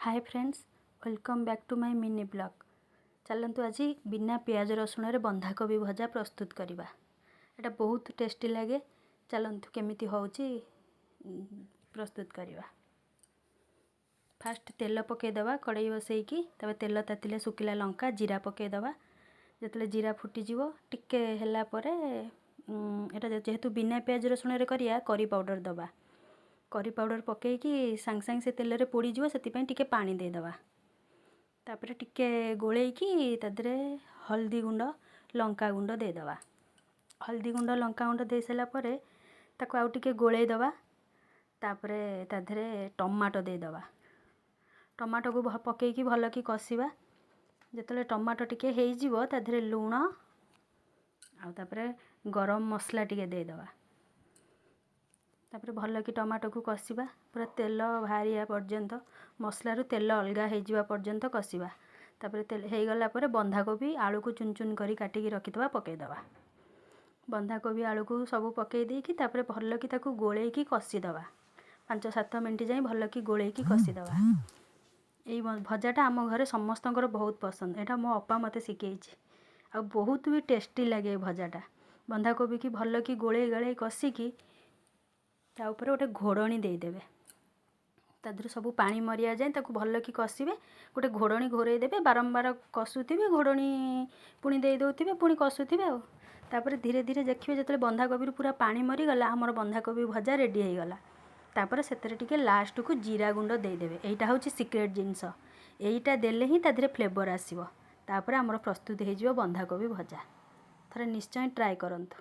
Hi friends, welcome back to my mini vlog। ଚାଲନ୍ତୁ, ଆଜି ବିନା ପିଆଜ ରସୁଣରେ ବନ୍ଧାକୋବି ଭଜା ପ୍ରସ୍ତୁତ କରିବା। ଏଇଟା ବହୁତ ଟେଷ୍ଟି ଲାଗେ। ଚାଲନ୍ତୁ, କେମିତି ହେଉଛି ପ୍ରସ୍ତୁତ କରିବା। ଫାଷ୍ଟ ତେଲ ପକାଇଦେବା କଡ଼େଇ ବସେଇକି। ତାପରେ ତେଲ ତାତିଲେ ଶୁଖିଲା ଲଙ୍କା, ଜିରା ପକାଇଦେବା। ଯେତେବେଳେ ଜିରା ଫୁଟିଯିବ, ଟିକେ ହେଲା ପରେ, ଏଇଟା ଯେହେତୁ ବିନା ପିଆଜ ରସୁଣରେ କରିବା, କରି ପାଉଡ଼ର ଦେବା। କରି ପାଉଡ଼ର ପକାଇକି ସାଙ୍ଗେ ସାଙ୍ଗେ ସେ ତେଲରେ ପୋଡ଼ିଯିବ, ସେଥିପାଇଁ ଟିକେ ପାଣି ଦେଇଦେବା। ତାପରେ ଟିକେ ଗୋଳେଇକି ତା ଦେହରେ ହଳଦୀ ଗୁଣ୍ଡ, ଲଙ୍କା ଗୁଣ୍ଡ ଦେଇଦେବା। ହଳଦୀ ଗୁଣ୍ଡ, ଲଙ୍କା ଗୁଣ୍ଡ ଦେଇସାରିଲା ପରେ ତାକୁ ଆଉ ଟିକେ ଗୋଳେଇ ଦେବା। ତାପରେ ତା ଦେହରେ ଟମାଟୋ ଦେଇଦେବା। ଟମାଟୋକୁ ପକାଇକି ଭଲକି କଷିବା। ଯେତେବେଳେ ଟମାଟୋ ଟିକେ ହେଇଯିବ, ତା ଦେହରେ ଲୁଣ ଆଉ ତାପରେ ଗରମ ମସଲା ଟିକେ ଦେଇଦେବା। ତାପରେ ଭଲକି ଟମାଟୋକୁ କଷିବା, ପୁରା ତେଲ ବାହାରିବା ପର୍ଯ୍ୟନ୍ତ, ମସଲାରୁ ତେଲ ଅଲଗା ହେଇଯିବା ପର୍ଯ୍ୟନ୍ତ କଷିବା। ତାପରେ ତେଲ ହେଇଗଲା ପରେ ବନ୍ଧାକୋବି, ଆଳୁକୁ ଚୁନ ଚୁନ କରି କାଟିକି ରଖିଥିବା ପକାଇଦେବା। ବନ୍ଧାକୋବି, ଆଳୁକୁ ସବୁ ପକାଇ ଦେଇକି ତାପରେ ଭଲକି ତାକୁ ଗୋଳେଇକି କଷିଦେବା। 5-7 ମିନିଟ୍ ଯାଏଁ ଭଲକି ଗୋଳେଇକି କଷିଦେବା। ଏଇ ଭଜାଟା ଆମ ଘରେ ସମସ୍ତଙ୍କର ବହୁତ ପସନ୍ଦ। ଏଇଟା ମୋ ଅପା ମୋତେ ଶିଖେଇଛି ଆଉ ବହୁତ ବି ଟେଷ୍ଟି ଲାଗେ ଏ ଭଜାଟା। ବନ୍ଧାକୋବିକି ଭଲକି ଗୋଳେଇ ଗାଳେଇ କଷିକି ତା ଉପରେ ଗୋଟେ ଘୋଡ଼ଣୀ ଦେଇଦେବେ। ତା ଦେହରୁ ସବୁ ପାଣି ମରିବା ଯାଏଁ ତାକୁ ଭଲକି କଷିବେ। ଗୋଟେ ଘୋଡ଼ଣୀ ଘୋଡ଼େଇ ଦେବେ। ବାରମ୍ବାର କଷୁଥିବେ, ଘୋଡ଼ଣୀ ପୁଣି ଦେଇ ଦେଉଥିବେ, ପୁଣି କଷୁଥିବେ। ଆଉ ତାପରେ ଧୀରେ ଧୀରେ ଦେଖିବେ, ଯେତେବେଳେ ବନ୍ଧାକୋବିରୁ ପୁରା ପାଣି ମରିଗଲା, ଆମର ବନ୍ଧାକୋବି ଭଜା ରେଡ଼ି ହେଇଗଲା। ତାପରେ ସେଥିରେ ଟିକେ ଲାଷ୍ଟକୁ ଜିରା ଗୁଣ୍ଡ ଦେଇଦେବେ। ଏଇଟା ହେଉଛି ସିକ୍ରେଟ୍ ଜିନିଷ। ଏଇଟା ଦେଲେ ହିଁ ତା ଦେହରେ ଫ୍ଲେଭର୍ ଆସିବ। ତାପରେ ଆମର ପ୍ରସ୍ତୁତ ହେଇଯିବ ବନ୍ଧାକୋବି ଭଜା। ଥରେ ନିଶ୍ଚୟ ଟ୍ରାଏ କରନ୍ତୁ।